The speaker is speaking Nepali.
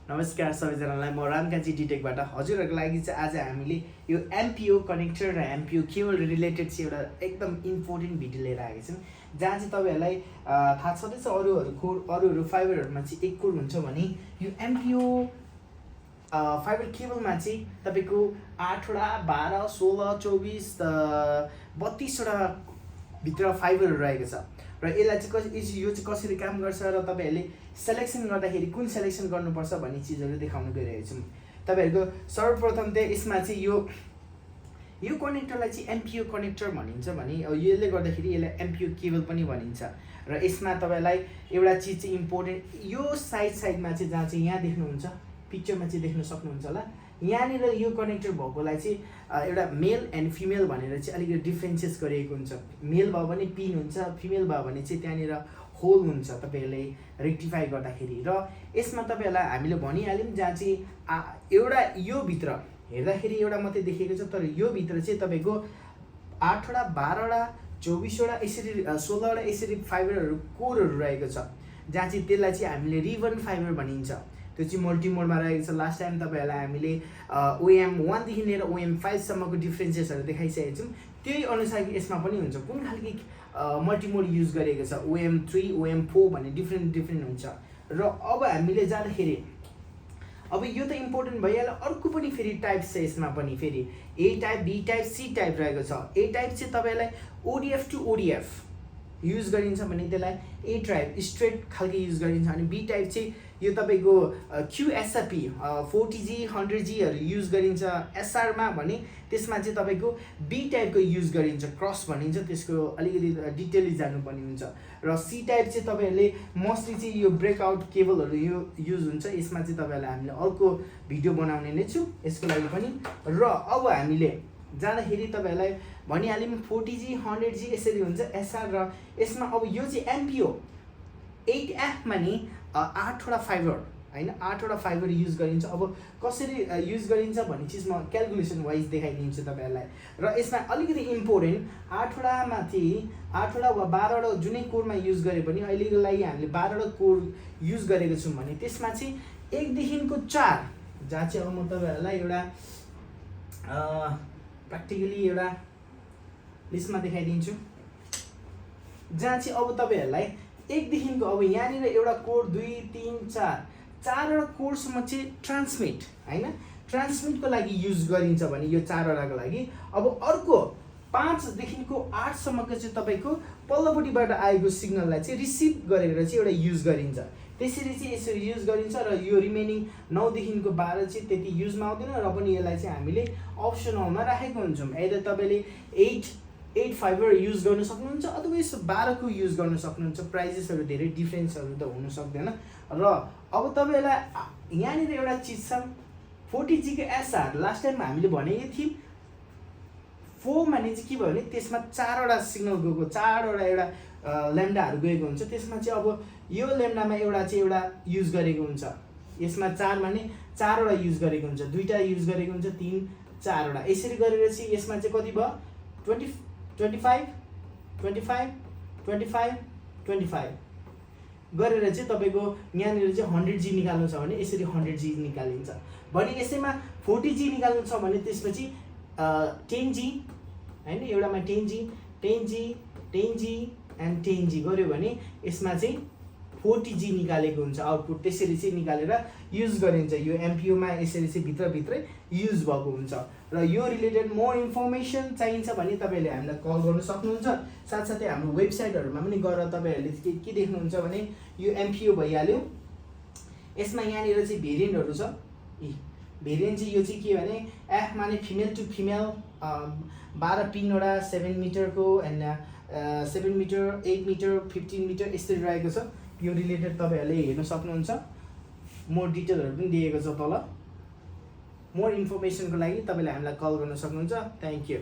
नमस्कार सबैजनालाई, म रामकाजी डिटेकबाट हजुरहरूको लागि चाहिँ आज हामीले यो एमपिओ कनेक्टर र एमपिओ केबल रिलेटेड चाहिँ एउटा एकदम इम्पोर्टेन्ट भिडियो लिएर आएको छौँ, जहाँ चाहिँ तपाईँहरूलाई थाहा छँदैछ अरूहरू फाइबरहरूमा चाहिँ 1 कोड हुन्छ भने यो एमपिओ फाइबर केबलमा चाहिँ तपाईँको 8वटा 12 16 24 32वटा भित्र फाइबरहरू रहेको छ र यसलाई चाहिँ यो चाहिँ कसरी काम गर्छ र तपाईँहरूले सेलेक्सन गर्दाखेरि कुन सेलेक्सन गर्नुपर्छ भन्ने चिजहरू देखाउन गइरहेको छौँ। तपाईँहरूको सर्वप्रथम चाहिँ यसमा चाहिँ यो कनेक्टरलाई चाहिँ एमपिओ कनेक्टर भनिन्छ भने यसले गर्दाखेरि यसलाई एमपिओ केबल पनि भनिन्छ र यसमा तपाईँलाई एउटा चिज चाहिँ इम्पोर्टेन्ट यो साइडमा चाहिँ जहाँ चाहिँ यहाँ देख्नुहुन्छ पिक्चरमा चाहिँ देख्न सक्नुहुन्छ होला, यहाँनिर यो कनेक्टर भएकोलाई चाहिँ एउटा मेल एन्ड फिमेल भनेर चाहिँ अलिकति डिफ्रेन्सिएस गरिएको हुन्छ। मेल भयो भने पिन हुन्छ, फिमेल भयो भने चाहिँ त्यहाँनिर होल हुन्छ तपाईँहरूले रेक्टिफाई गर्दाखेरि। र यसमा तपाईँहरूलाई हामीले भनिहाल्यौँ जहाँ चाहिँ एउटा यो भित्र हेर्दाखेरि एउटा मात्रै देखेको छ, तर यो भित्र चाहिँ तपाईँको 8वटा 12वटा 24वटा यसरी 16वटा यसरी फाइबरहरू कोरहरू रहेको छ, जहाँ चाहिँ त्यसलाई चाहिँ हामीले रिबन फाइबर भनिन्छ। त्यो चाहिँ मल्टिमोडमा रहेको छ। लास्ट टाइम तपाईँहरूलाई हामीले OEM 1 देखि लिएर OEM 5 सम्मको डिफ्रेन्सेसहरू देखाइसकेको छौँ। त्यही अनुसार यसमा पनि हुन्छ कुन खालको मल्टिमोड युज गरेको छ, OEM 3 OEM 4 भन्ने डिफ्रेन्ट हुन्छ। र अब हामीले जाँदाखेरि अब यो त इम्पोर्टेन्ट भइहाल्यो, अर्को पनि फेरि टाइप छ यसमा पनि, फेरि A type B type C type रहेको छ। A टाइप चाहिँ तपाईँलाई ODF टु ODF युज गरिन्छ भने त्यसलाई A टाइप स्ट्रेट खालको युज गरिन्छ, अनि B टाइप चाहिँ यो तपाईँको QSRP 40G 100Gहरू युज गरिन्छ SR मा भने त्यसमा चाहिँ तपाईँको B टाइपको युज गरिन्छ, क्रस भनिन्छ, त्यसको अलिकति डिटेलली जानुपर्ने हुन्छ। र C टाइप चाहिँ तपाईँहरूले मोस्टली चाहिँ यो ब्रेकआउट केबलहरू यो युज हुन्छ। यसमा चाहिँ तपाईँहरूलाई हामीले अर्को भिडियो बनाउने नै छु यसको लागि पनि। र अब हामीले जाँदाखेरि तपाईँहरूलाई भनिहाल्यौँ 40G 100G यसरी हुन्छ SR, र यसमा अब यो चाहिँ एमपिओ 8F मा नि 8वटा फाइबर होइन, 8वटा फाइबर युज गरिन्छ। अब कसरी युज गरिन्छ भन्ने चिज म क्यालकुलेसन वाइज देखाइदिन्छु तपाईँहरूलाई। र यसमा अलिकति इम्पोर्टेन्ट 8वटा माथि 8वटा वा 12वटा जुनै कोडमा युज गरे पनि अहिलेको लागि हामीले 12वटा कोड युज गरेको छौँ भने त्यसमा चाहिँ 1 देखिको 4, जहाँ चाहिँ अब म तपाईँहरूलाई एउटा प्र्याक्टिकली एउटा लिस्टमा देखाइदिन्छु, जहाँ चाहिँ अब तपाईँहरूलाई 1 देखिको अब यहाँनिर एउटा कोड 2 3 4 4वटा कोडसम्म चाहिँ ट्रान्समिट होइन, ट्रान्समिटको लागि युज गरिन्छ भने यो 4वटाको लागि। अब अर्को 5 देखिको 8 सम्मको चाहिँ तपाईँको पल्लोपट्टिबाट आएको सिग्नललाई चाहिँ रिसिभ गरेर चाहिँ एउटा युज गरिन्छ। त्यसरी चाहिँ यसरी युज गरिन्छ। र यो रिमेनिङ 9 देखिको 12 चाहिँ त्यति युजमा आउँदैन, र पनि यसलाई चाहिँ हामीले अप्सनलमा राखेको हुन्छौँ। यदि तपाईँले 8 फाइबर युज गर्न सक्नुहुन्छ अथवा यस 12को युज गर्न सक्नुहुन्छ। प्राइजेसहरू धेरै डिफ्रेन्सहरू त हुन सक्दैन। र अब तपाईँलाई यहाँनिर एउटा चिज छ 40G को SR, लास्ट टाइम हामीले भनेको थियौँ 4 माने चाहिँ के भयो भने त्यसमा 4वटा सिग्नल गएको, 4वटा एउटा ल्याम्डाहरू गएको हुन्छ। त्यसमा चाहिँ अब यो ल्याम्डामा एउटा युज गरेको हुन्छ, यसमा 4 माने 4वटा युज गरेको हुन्छ, 2टा युज गरेको हुन्छ, 3 4वटा यसरी गरेर चाहिँ यसमा चाहिँ कति भयो 25 गरेर चाहिँ तपाईँको यहाँनिर चाहिँ 100G निकाल्नु छ भने यसरी 100G निकालिन्छ। भने यसैमा 40G निकाल्नु छ भने त्यसपछि 10G होइन, एउटामा 10G एन्ड 10G गऱ्यो भने यसमा चाहिँ 40G निकालेको हुन्छ आउटपुट। त्यसरी चाहिँ निकालेर युज गरिन्छ। यो एमपिओमा यसरी चाहिँ भित्रभित्रै युज भएको हुन्छ। र यो रिलेटेड मोर इन्फर्मेसन चाहिन्छ भने तपाईँहरूले हामीलाई कल गर्न सक्नुहुन्छ। साथसाथै हाम्रो वेबसाइटहरूमा पनि गएर तपाईँहरूले के देख्नुहुन्छ भने यो एमपिओ भइहाल्यो। यसमा यहाँनिर चाहिँ भेरिएन्टहरू छ। भेरिएन्ट चाहिँ यो चाहिँ के भने एफ माने फिमेल टु फिमेल 12 पिनवटा 7 मिटरको एन्ड 7 मिटर 8 मिटर 15 मिटर यसरी रहेको छ। यो रिलेटेड तपाईँहरूले हेर्न सक्नुहुन्छ। मोर डिटेलहरू पनि दिएको छ तल। मोर इन्फर्मेसनको लागि तपाईँले हामीलाई कल गर्न सक्नुहुन्छ। Thank you.